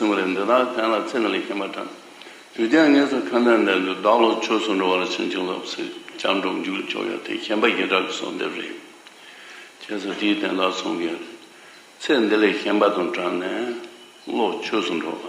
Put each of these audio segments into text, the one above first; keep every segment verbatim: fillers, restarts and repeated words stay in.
གསུངས་པ་རེད། འདི་དག་གང་ལ་ཚེ་འདི་ལ་ཞེན་པ་དྲངས། དུས་རྒྱུན་དངོས་སུ་ཁ་འདོན་འདི་ཚོ་བདག་བློ་ཆོས་སུ་འགྲོ་བར་ཕྱིན་ཅི་ལོག་ཟེར་སྐྱབས་འགྲོ་མཇུག་ལ་ཕྱོགས་ཡོད་དེ་ཞེན་པ་བརྒྱད་ཕྲག་གི་གསོལ་འདེབས་རེད། ཁྱེད་ཚོ་དེའི་དོན་དག་གསུང་གི་ཡོད་རེད། ཚེ་འདི་ལ་ཞེན་པ་དང་བྲལ་ནས་བློ་ཆོས་སུ་འགྲོ་བ།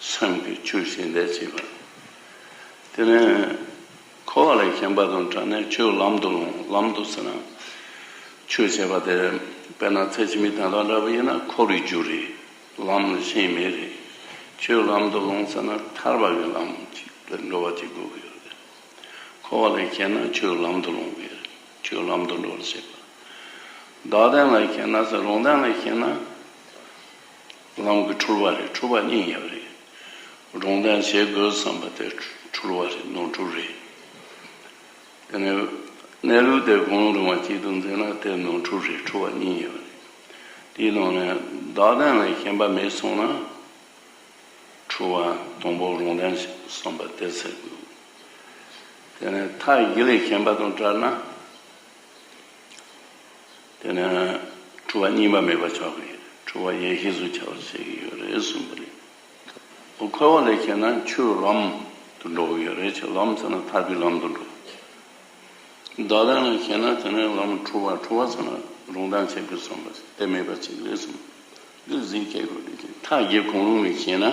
སེམས་ཀྱི་ཆོས་ཞེན་འདེབས་བྱེད་པ། དེ་ནས་འཁོར་བ་ལ་ཞེན་པ་དང་བྲལ་ནས་ཆོས་ལམ་དུ་ལོངས། ལམ་དུ་ཟེར་ན། ཆོས་བྱེད་པ་དེ་དཔེར་ན་ཚེ་ཕྱི་མའི་དོན་དག་འདྲ་པོ་ཡིན་ན་འཁོར་བའི་རྒྱུ་རེད། ལམ་ལ་ཞེན་མེད་རེད། ཆོས་ལམ་དུ་ལོངས་ཟེར་ན་ཐར་པ་གི་ལམ་ཅིག་ལ་འགྲོ་བ་ཅིག་དགོས་ཀྱི་ཡོད་རེད། འཁོར་བ་ལ་ཞེན་ན་ཆོས་ལམ་དུ་ལོངས་ཀྱི་རེད། ཆོས་ལམ་དུ་འགྲོ་བར་བྱེད་པ། བདག་ལྡན་ལ་ཞེན་ན་ཟེར་རང་ལྡན་ལ་ཞེན་ན། ལམ་གྱི་འཁྲུལ་བ་རེད། འཁྲུལ་བ་གཉིས་ཡོད་རེད། རང་ལྡན་བྱེད་དགོས་བསམ་པ་དེ་འཁྲུལ་བ་རེད། ནོར་འཁྲུལ་རེད། དེ་ནས་གནས་ལུགས་དེ་གང་རུང་བ་གཅིག་ཏུ་འཛིན་ན་དེ་ནོར་འཁྲུལ་རེད། འཁྲུལ་བ་གཉིས་ཡོད་རེད། དེའི་ནང་ནས་བདག་ལྡན་ལ་ཞེན་པ་མེད་སོང་ན། འཁྲུལ་བ་དང་པོ་རང་ལྡན་བསམ་པ་དེ་ཟེར་དགོས། དེ་ནས་མཐའ་བཞི་ལ་ཞེན་པ་དང་བྲལ་ན། དེ་ནས་འཁྲུལ་བ་གཉིས་པ་མེད་པ་ཆགས་ཀྱི་ཡོད། འཁྲུལ་བ་ཡེ་ཤེས་སུ་འཆར་བར་བྱེད་ཀྱི་ཡོད་རེད་གསུངས་པ་རེད། འཁོར་བ་ལ་ཞེན་ན་ཆོས་ལམ་དུ་འགྲོ་གི་ཡོད་རེད། ཆོས་ལམ་ཟེར་ན་ཐར་པའི་ལམ་དུ་འགྲོ། བདག་ལྡན་ལ་ཞེན་ན་དེ་ནས་ལམ་འཁྲུལ་བ། འཁྲུལ་བ་ཟེར་ན་རང་ལྡན་བྱེད་དགོས་བསམ་པ་དེ་མེད་པ་ཅིག་རེད་གསུངས། འདི་གཟིགས་སྐྱེ་དགོས་རེད། མཐའ་བཞི་གང་རུང་ལ་ཞེན་ན།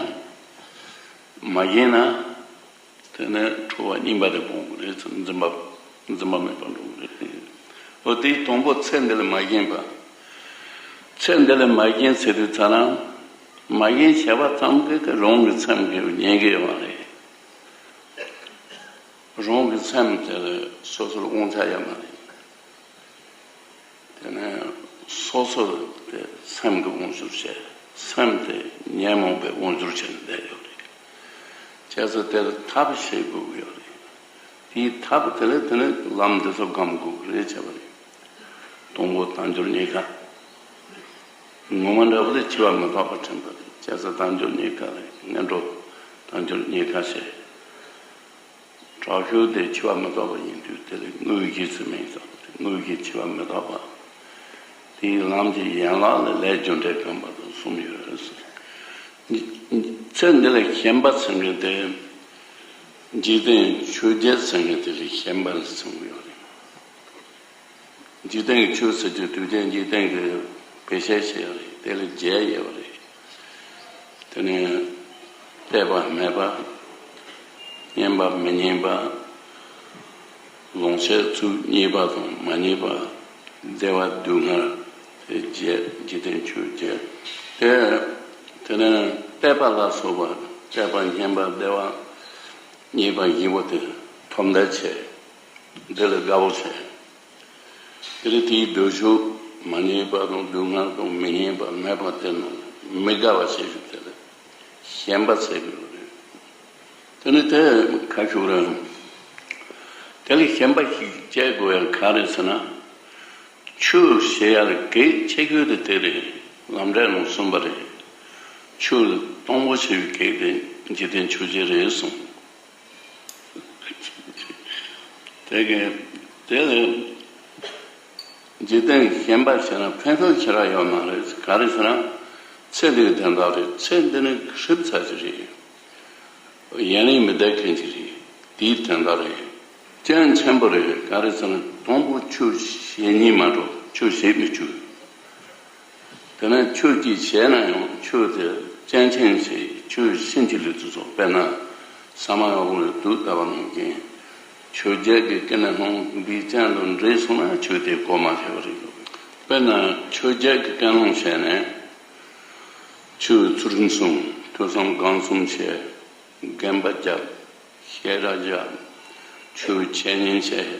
མ་ཞེན་ན། དེ་ནས་འཁྲུལ་བ་གཉིས་པ་དེ་སྤོང་དགོས་རེད། འཛིན་པ། འཛིན་པ་མེད་པར་འགྲོ་དགོས་རེད། འོ་དེའི་དང་པོ་ཚེ་འདི་ལ་མ་ཞེན་པ། ཚེ་འདི་ལ་མ་ཞེན་ཟེར་དུས་ཙ་ན། མ་ཞེན་བྱས་པ་ཙམ་གྱིས་ཀྱི་རང་གི་སེམས་ཀྱི་ཉེན་གྱི་ཡོད་མ་རེད། རང་གི་སེམས་དེ་ལ་སོ་སོར་དབང་ཆ་ཡོད་མ་རེད། དེ་ནས་སོ་སོར་དེ་སེམས་ཀྱི་དབང་ཤུགས་བྱས། སེམས་དེ་ཉོན་མོངས་པའི་དབང་སྒྱུར་བྱས་ནས་བསྡད་ཡོད་རེད། བྱས་ཙང་དེར་ཐབས་ཤེས་དགོས་ཀྱི་ཡོད་རེད། དེའི་ཐབས་དེ་ལས་དེ་ནས་ལམ་འདི་ཚོ་སྒོམ་དགོས་ཀྱི་རེད་བྱས་པ་རེད། དང་པོ་དལ་འབྱོར་རྙེད་དཀའ། ངོ་མ་འདྲ་པོ་དེ་འཆི་བ་མི་རྟག་པ་དྲན་པ་རེད། བྱས་ཙང་དལ་འབྱོར་རྙེད་དཀའ་རེད། ངན་འགྲོ་དལ་འབྱོར་རྙེད་དཀའ་བྱས། དྲག་ཤོས་དེ་འཆི་བ་མི་རྟག་པ་ཡིན་དུས་དེ་ལ་དངོས་གཞི་ཟེར་མིང་བཏགས་པ་རེད། དངོས་གཞི་འཆི་བ་མི་རྟག་པ། དེའི་ལམ་གྱི་ཡན་ལག་ལ་ལས་རྒྱུ་འབྲས་སྒོམ་པ་དང་གསུམ་ཡོད་ཟེར། ཚེ་འདི་ལ་ཞེན་པ་ཟེར་མཁན་དེ། འཇིག་རྟེན་ཆོས་བརྒྱད་ཟེར་མཁན་དེ་ལ་ཞེན་པ་ལ་ཟེར་གྱི་ཡོད་རེད། འཇིག་རྟེན་གྱི་ཆོས་ཟེར་རྒྱུ་དུས་རྒྱུན་འཇིག་རྟེན་གྱི་བེད་སྤྱོད་བྱས་ཡོད་རེད། དེ་ལ་བརྒྱད་ཡོད་རེད། དེ་ནས་བལྟས་པ་སྨྲས་པ། སྙན་པ་མི་སྙན་པ། ལོངས་སྤྱོད་ཚུལ་རྙེད་པ་དང་མ་རྙེད་པ། བདེ་བ་སྡུག་བསྔལ། དེ་བརྒྱད། འཇིག་རྟེན་ཆོས་བརྒྱད། དེ་དེ་ནས་བལྟས་པ་ལ་སོགས་པ། བལྟས་པ་སྙན་པ་བདེ་བ་རྙེད་པ་བཞི་པོ་དེ་ཐོབ་འདོད་བྱས། འདི་ལ་དགའ་བོ་བྱས། དེ་ལས་དེའི་འདོད་ཕྱོགས་མ་རྙེད་པ་དང་སྡུག་བསྔལ་དང་མི་སྙན་པ་མེད་པ་དེ་རྣམས་མི་དགའ་བ་བྱེད་རྒྱུ་དེ་ལ་ཞེན་པ་ཟེར་དགོས་རེད། དེ་ནི་དེ་ཁ་ཤུགས་རེད། དེ་ལ་ཞེན་པ་ཞིག་སྐྱེ་དགོས་ཡ་ག་རེ་ཟེར་ན། ཆོས་བྱེད་ཡ་ལ་གེགས་ཆེ་ཤོས་དེ་དེ་རེད། ལམ་འབྲས་རྣམས་གསུམ་པ་རེད། ཆོས་ལ་གཏོང་སྒོ་ཆེ་བའི་གེགས་དེ་འཇིག་རྟེན་ཆོས་བརྒྱད་རེད་གསུངས། དེ་གི་དེ་ལས་འཇིག་རྟེན་ཞེན་པ་བྱས་ན་ཕན་ཐོགས་ཁྱེད་རང་ཡོད་མ་རེད། ག་རེ་ཟེར་ན། ཚེ་འདིའི་དོན་དག་རེད། ཚེ་འདི་ནི་ཧྲིབ་ཚ་ཞིག་རེད། ཡུན་རིང་མི་བསྡད་མཁན་ཞིག་རེད། དེའི་དོན་དག་རེད། རྐྱེན་ཆེན་པོ་རེད། ག་རེ་ཟེར་ན་དང་པོ་ཆོས་བྱེད་སྙིང་མ་འདོད། ཆོས་བྱེད་མི་བཅུག་དེ་ནས་ཆོས་ཅིག་བྱས་ན་ཡང་ཆོས་དེ་སྤྱན་ཆེན་བྱས། ཆོས་ཕྱིན་ཅི་ལོག་ཏུ་སོང་། དཔེར་ན་ཟ་མ་ཡག་པོ་ལ་དུག་བཏབ་པ་ནང་བཞིན། ཆོས་བརྒྱད་ཀྱི་ཀུན་ནས་སློང་བའི་སྤྱན་དང་འདྲེས་སོང་ན་ཆོས་དེ་གོ་མ་ཆོད་པ་རེད། དཔེར་ན་ཆོས་བརྒྱད་ཀྱི་ཀུན་སློང་བྱས་ནས་ཆོས་ཚུལ་ཁྲིམས་སྲུང་། ཐོས་བསམ་སྒོམ་གསུམ་བྱས། དགོན་པ་རྒྱབ། བཤད་གྲྭ་རྒྱབ། ཆོས་འཆད་ཉན་བྱས།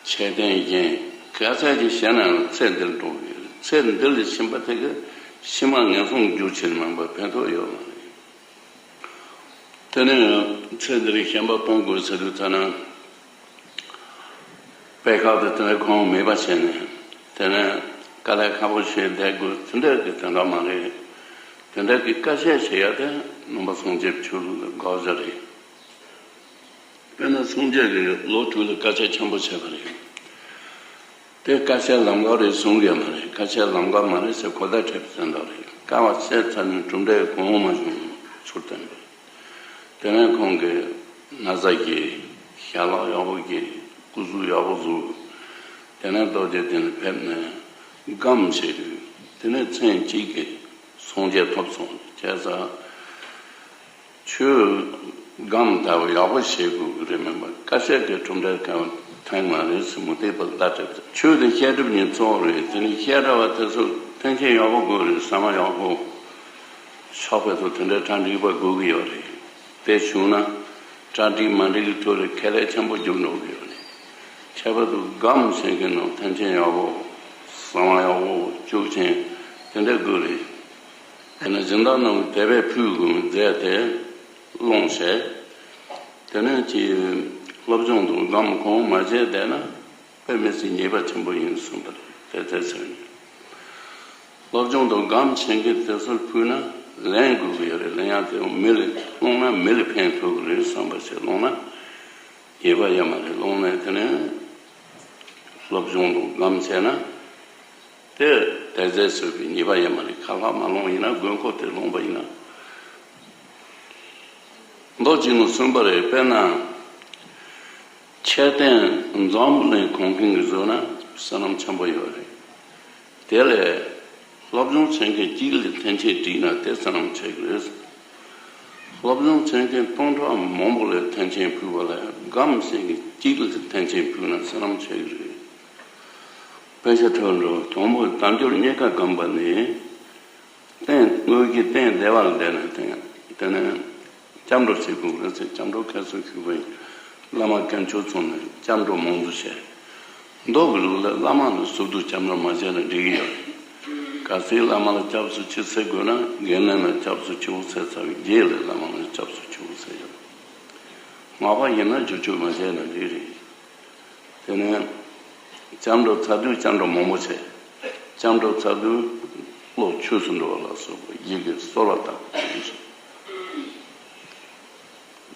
འཆད་རྟེན་བཞེངས། ག་ཚད་ཅིག་བྱས་ན་ཡང་ཚེ་འདིར་འགྲོ་གི་ཡོད། ཚེ་འདི་ལ་ཞེན་པ་དེ་གིས་ཕྱི་མ་ངན་སོང་རྒྱུ་ཆེན་མིན་པ་ཕན་ཐོགས་ཡོད་མ་རེད། དེ་ནས་ཚེ་འདི་ལ་ཞེན་པ་སྤོང་དགོས་ཟེར་དུས་ཙ་ན། པད་ཁ་དེ་དེ་ནས་གོང་མེད་པ་བྱས་ནས། དེ་ནས་དཀའ་ལས་ཁག་པོ་བྱས་བསྡད་དགོས་དེ་འདྲ་གི་དོན་དག་མ་རེད། དེ་འདྲ་གི་དཀའ་སྤྱད་བྱེད་ཡ་དེ་ནང་པ་སངས་རྒྱས་ཆོས་ལུགས་ལ་དགའ་བཞག་རེད། དཔེར་ན་སངས་རྒྱས་ཀྱིས་ལོ་དྲུག་ལ་དཀའ་སྤྱད་ཆེན་པོ་བྱས་པ་རེད། དེ་དཀའ་སྤྱད་ལམ་ཁ་རེད་གསུང་གི་ཡོད་མ་རེད། དཀའ་སྤྱད་ལམ་ཁ་མ་རེད་ཟེར་གོ་བརྡ་འཕྲོད་པའི་དོན་དག་རེད། དཀའ་བ་སྤྱད་ཚར་ནས་གྲུབ་འབྲས་གང་ཡང་མ་བྱུང་ཚུལ་བསྟན་པས། དེ་ནས་ཁོང་གིས་ན་བཟའ་གྱིས། ཞལ་ལག་ཡག་པོ་གྱིས། སྐུ་གཟུགས་ཡག་པོ་བཟོས། དེ་ནས་རྡོ་རྗེ་གདན་ལ་ཕེབས་ནས་སྒོམ་བྱས་དུས། དེ་ནས་མཚན་གཅིག་གིས་སངས་རྒྱས་ཐོབ་སོང་། བྱས་ཙང་ཆོས་སྒོམ་ལྟ་བུ་ཡག་པོ་བྱེད་དགོས་ཀྱི་རེད། མིན་པ་དཀའ་སྤྱད་ཀྱི་གྲུབ་འབྲས་གང་ཐོན་མ་རེད་ཟེར་མུ་སྟེགས་པ་ལ་བརྡ་སྤྲད། ཆོས་དེ་བཤད་སྒྲུབ་གཉིས་གཙོ་བོ་རེད། དེ་ནི་བཤད་གྲྭ་བ་དེ་ཚོ་མཐུན་རྐྱེན་ཡག་པོ་དགོས་རེད། ཟ་མ་ཡག་པོ། ཕྱག་དཔེ་ཚོ་དེ་འདྲའི་གྲ་འགྲིག་པ་དགོས་ཀྱི་ཡོད་རེད། དེ་བྱུང་ན་གྲ་འགྲིག་མ་འགྲིག་གི་ཐོག་ལ་ཁེ་ལས་ཆེན་པོ་རྒྱུག་འགྲོ་གི་ཡོད་རེད། ཁྱད་པར་དུ་སྒོམ་བྱེད་མཁན་ནང་མཐུན་རྐྱེན་ཡག་པོ། ཟ་མ་ཡག་པོ། ཆོས་ཆེན་དེ་འདྲ་དགོས་རེད། དེ་ནས་སྦྱིན་བདག་རྣམས་ཀྱིས་དད་པས་ཕུལ་དགོས་པའི་རྫས་དེ་སློང་བྱས། དེ་ནས་ཀྱི་སློབ་སྦྱོང་དང་སྒོམ་གང་མ་བྱས་བསྡད་ན་དཔེ་མི་སྲིད་ཉེས་པ་ཆེན་པོ་ཡིན་གསུངས་པ་རེད། དེ་ཚོའི་ཚེ་ནི་སློབ་སྦྱོང་དང་སྒོམ་བྱེད་མཁན་དེ་ཚོར་ཕུལ་ན་ལེན་དགོས་ཀྱི་ཡོད་རེད། ལེན་ཡག་དེ་མི་ལ་སློང་ན་མི་ལ་ཕན་ཐོགས་ཀྱི་རེད་བསམ་པ་བྱས་སློང་ན་ཉེས་པ་ཡོད་མ་རེད། སློང་ནས་དེ་ནས་སློབ་སྦྱོང་དང་སྒོམ་བྱས་ན། དེ་དད་རྫས་ཟོས་པའི་ཉེས་པ་ཡོད་མ་རེད། ཁ་ལྷག་མ་ལོངས་ཡིན་ན། དགོས་མཁོ་དེ་ལོངས་པ་ཡིན་ན། མདོ་གཅིག་ནང་གསུངས་པ་རེད། དཔེར་ན། མཆོད་རྟེན་འཛམ་བུ་གླིང་གང་གིན་གྱིས་བཟོས་ན་བསོད་ནམས་ཆེན་པོ་ཡོད་རེད། དེ་ལས་སློབ་སྦྱོང་བྱེད་མཁན་གཅིག་ལ་མཐུན་རྐྱེན་བསྒྲིགས་ན་དེ་བསོད་ནམས་ཆེ་གི་རེད། སློབ་སྦྱོང་བྱེད་མཁན་སྟོང་ཕྲག་མང་པོ་ལ་མཐུན་རྐྱེན་ཕུལ་བ་ལས་སྒོམ་བྱེད་མཁན་གཅིག་ལ་མཐུན་རྐྱེན་ཕུལ་ན་བསོད་ནམས་ཆེ་གི་རེད། དཔེ་ཆ་ཐོས་འགྲོ། དང་པོ་དལ་འབྱོར་རྙེད་དཀའ་སྒོམ་པ་ནི། རྟེན་དངོས་ཀྱི་རྟེན་བདེ་བ་ལ་བསྡད་ནས་དེ་ནས་སྐྱབས་འགྲོ་བྱེད་དགོས་རེད་ཟེར། སྐྱབས་འགྲོ་ཁ་སང་ཞུས་པ་ཡིན། བླ་མ་དཀོན་མཆོག་ཚང་ནས་སྐྱབས་འགྲོ་མང་པོ་བྱས། མདོ་གི་ལུགས་ལ་བླ་མ་ནས་ཟུར་དུ་སྐྱབས་འགྲོ་མ་བྱས་ན་འགྲིག་གི་ཡོད་རེད། གལ་སྲིད་བླ་མ་ལ་སྐྱབས་སུ་མཆི་ཟེར་དགོས་ན་དགེ་འདུན་ལ་སྐྱབས་སུ་མཆིའོ་ཟེར་ཚར་བའི་རྗེས་ལ་བླ་མ་ལ་སྐྱབས་སུ་མཆིའོ་ཟེར་ཡོད། མ་པ་ཡིན་ན་བསྒྱུར་བཅོས་མ་བྱས་ན་འགྲིག་རེད། དེ་ནས་སྐྱབས་འགྲོ་ཚར་དུས་སྐྱབས་འགྲོ་མང་པོ་བྱས། སྐྱབས་འགྲོ་ཚར་དུས་བློ་ཆོས་སུ་འགྲོ་བ་ལ་སོགས་པ་ཡི་གེ་གསོལ་བ་བཏབ།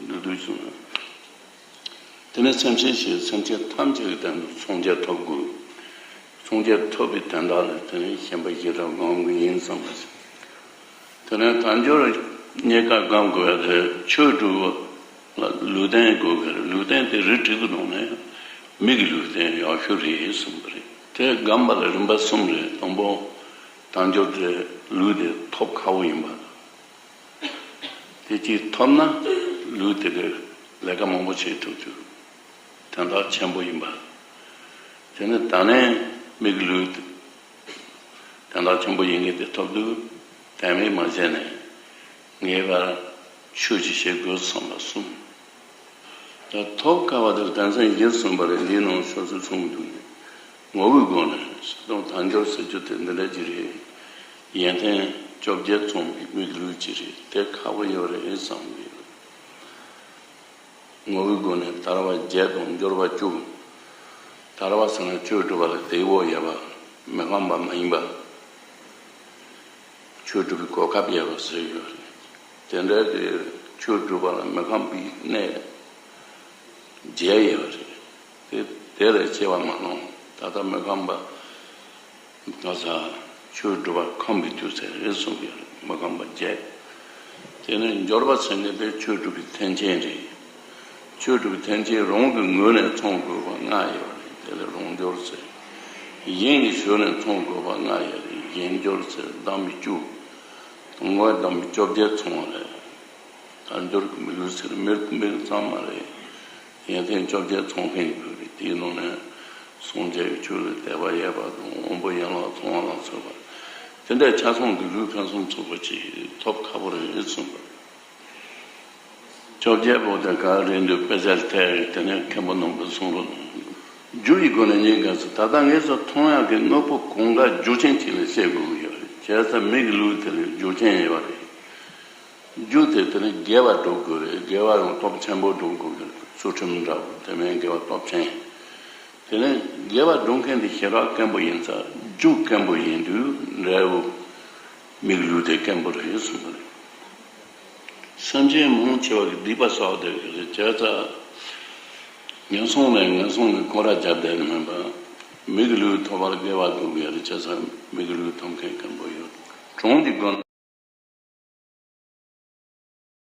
འདུག་འདུག་གསུངས། དེ་ནས་སེམས་ཅན་ཞིག་སེམས་ཅན་ཐམས་ཅད་ཀྱི་དོན་དུ་སངས་རྒྱས་ཐོབ་དགོས། སངས་རྒྱས་ཐོབ་པའི་དོན་དག་ལ་དེ་ནས་ཤན་པ་བཞི་རབ་སྒོམ་གྱི་ཡིན་བསམ་པ་ཞིག་དེ་ནས་དལ་འབྱོར་རྙེད་དཀའ་སྒོམ་དགོས་པ་དེ་ཆོས་སྒྲུབ་པ་ལ་ལུས་རྟེན་དགོས་ཀྱི་རེད། ལུས་རྟེན་དེ་རིགས་དྲུག་གི་ནང་ནས་མི་གི་ལུས་རྟེན་ཡག་ཤོས་རེད་གསུངས་པ་རེད། དེ་སྒོམ་པ་ལ་རིམ་པ་གསུམ་རེད། དང་པོ་དལ་འབྱོར་དེ་ལུས་དེ་ཐོབ་ཁག་པོ་ཡིན་པ། དེ་གཅིག་ཐོབ་ན་ལུས་དེ་གི་ལས་ཀ་མང་པོ་བྱེད་ཐུབ་རྒྱུ་དོན་དག་ཆེན་པོ་ཡིན་པ། དེ་ནས་ད་ནས་མི་གི་ལུས་དེ་དོན་དག་ཆེན་པོ་ཡིན་མཁན་དེ་ཐོབ་དུས་དད་མོས་མ་བྱས་ནས་ངེས་པར་ཆོས་ཅིག་བྱེད་དགོས་བསམ་པ་གསུམ། ད་ཐོབ་དཀའ་བ་དེར་དོན་ཚན་བཞི་གསུངས་པ་རེད། འདིའི་ནང་ཤོག་ཚུལ་གསུངས་འདུག་ངོ་བོའི་སྒོ་ནས་སོ་སོ་དལ་འབྱོར་ཟེར་རྒྱུ་དེ་འདི་འདྲ་ཅིག་རེད། ཡོན་ཏན་བཅོ་བརྒྱད་ཚང་བའི་མི་གི་ལུས་ཅིག་རེད། དེ་ཁག་པོ་ཡོད་རེད་བསམ་གི་ཡོད། ངོ་བོའི་སྒོ་ནས་དལ་བ་བརྒྱད་དང་འབྱོར་བ་བཅུ། དལ་བ་ཟེར་ན་ཆོས་སྒྲུབ་པ་ལ་བདེ་བོ་ཡོད་པ། མི་ཁོམ་པ་མ་ཡིན་པ། ཆོས་སྒྲུབ་པའི་གོ་སྐབས་ཡོད་པ་ཟེར་ཡོད་རེད། དེ་འདྲའི་གི་ཆོས་སྒྲུབ་པ་ལ་མི་ཁོམ་པའི་གནས་བརྒྱད་ཡོད་རེད། དེ་དེ་ལས་སྐྱེ་བ་མ་ལོངས། ད་ལྟ་མི་ཁོམ་པ་ད་ས་ཆོས་སྒྲུབ་པར་ཁོམ་པའི་དུས་ཚོད་རེད་གསུངས་ཡོད་རེད། མི་ཁོམ་པ་བརྒྱད། དེ་ནས་འབྱོར་པ་ཟེར་མཁན་དེ་ཆོས་སྒྲུབ་པའི་མཐུན་རྐྱེན་རེད། ཆོས་སྒྲུབ་པའི་མཐུན་རྐྱེན་རང་གི་ངོས་ནས་ཚང་དགོས་པ་ལྔ་ཡོད་རེད། དེ་ལ་རང་འབྱོར་ཟེར། གཞན་གྱི་ཞོར་ནས་ཚང་དགོས་པ་ལྔ་ཡོད་རེད། གཞན་འབྱོར་ཟེར་གདམས་པའི་བཅུ། དང་པོ་གདམས་པའི་བཅོ་བརྒྱད་ཚང་བ་རེད། དལ་འབྱོར་གྱི་མི་ལུས་ཟེར་མི་རིགས་མི་རིགས་ཙམ་མ་རེད། ཡོན་ཏན་བཅོ་བརྒྱད་ཚང་མཁན་ཡོད་རེད། དེའི་ནང་ནས་སངས་རྒྱས་ཀྱི་ཆོས་ལ་དད་པ་ཡོད་པ་དང་། དབང་པོ་ཡན་ལག་ཚང་བ་ལ་སོགས་པ་དེ་འདྲའི་ཆ་ཚང་གི་ལུས་ཕུན་སུམ་ཚོགས་པ་ཅིག་ཐོབ་ཁག་པོ་རེད་གསུངས་པ་རེད། བཅོ་བརྒྱད་པོ་དེ་ག་རེ་འདུག་དཔེ་ཆ་ལ་བལྟས། དེ་ནས་མཁན་པོ་ནོར་བུ་གསུང་རོགས་གནང་། རྒྱུ་ཡི་སྒོ་ནས་ཉིན་གང་ཚེ། ད་ལྟ་ངེད་ཚོ་མཐོང་ཡག་གི་དངོས་པོ་གང་ག་རྒྱུ་རྐྱེན་གཅིག་ལ་བཤད་དགོས་ཀྱི་ཡོད་རེད། བྱས་ཙང་མི་གི་ལུས་དེ་ལ་རྒྱུ་རྐྱེན་ཡོད་རེད། རྒྱུ་དེ་དེ་ནི་དགེ་བ་སྒྲུབ་དགོས་རེད། དགེ་བ་ཡང་སྟོབས་ཆེན་པོ་སྒྲུབ་དགོས་རེད། ཚུལ་ཁྲིམས་འདྲ་བོ་དེ་མིན་དགེ་བ་སྟོབས་ཆེན། དེ་ནས་དགེ་བ་སྒྲུབ་མཁན་དེ་ཞེ་དྲག་དཀོན་པོ་ཡིན་ཙང་། རྒྱུ་དཀོན་པོ་ཡིན་དུས་འབྲས་བུ་མི་གི་ལུས་དེ་དཀོན་པོ་རེད་གསུངས་པ་རེད། སེམས་ཅན་མང་ཆེ་བ་གི་སྡིག་པ་བསགས་བསྡད་ཀྱི་རེད། བྱས་ཙང་ངན་སོང་ནས་ངན་སོང་ནས་སྐོར་ར་རྒྱབ་བསྡད་ནི་མིན་པ། མིག་ལུས་ཐོབ་པར་དགེ་བ་སྡུག་གི་རེ་ཆ་ས། མིག་ལུས་ཐོབ་མཁན་མཁན་པོ་ཡོད། གྲོང་འདི་དགོན།